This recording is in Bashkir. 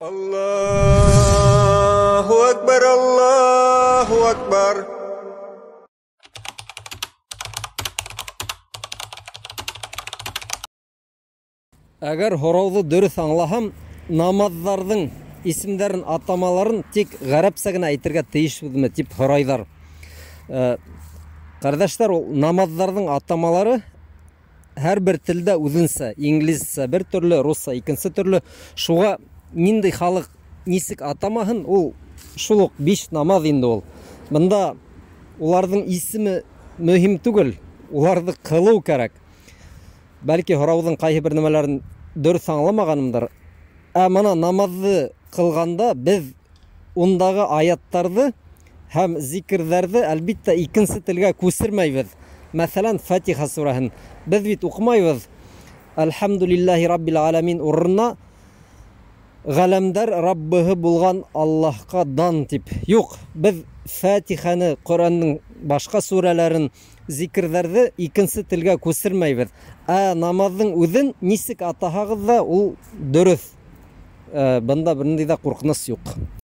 Allahu Akbar, Allahu Akbar. Әгәр һорауҙы дөрөҫ аңлаһам, намаҙҙарҙың исемдәрен, атамаларын тик ғәрәпсә генә әйтергә тейешбеҙме тип һорайҙар. Ҡәрҙәштәр, ул намаҙҙарҙың атамалары һәр бер телдә үҙенсә, инглизсә бер төрлө, русса икенсе төрлө. Шуға ниндәй халыҡ нисек атамаһын, ул шул уҡ 5 намаҙ инде ул. Бында уларҙың исеме мөһим түгел, уларҙы ҡылыу кәрәк. Бәлки һорауҙың ҡайһы бер нәмәләрен дөрөҫ аңламағанымдыр. Ә мына намаҙҙы ҡылғанда беҙ ундағы аяттарҙы һәм зикерҙәрҙе әлбиттә икенсе телгә күсермәйбеҙ. Мәҫәлән, Фатиха сүрәһен беҙ бит уҡымайбыҙ. Әлхәмдулиллаһи раббил аламин урынына ғәләмдәр Раббыһы булған Аллаһҡа дан тип. Юҡ, беҙ Фатиханы, Ҡөрьәндең башҡа сүрәләрен, зикерҙәрҙе икенсе телгә күсермәйбеҙ. Ә намаҙҙың үҙен нисек атаһағыҙ ҙа, ул дөрөҫ. Бында бер ниндәй ҙә ҡурҡыныс юҡ.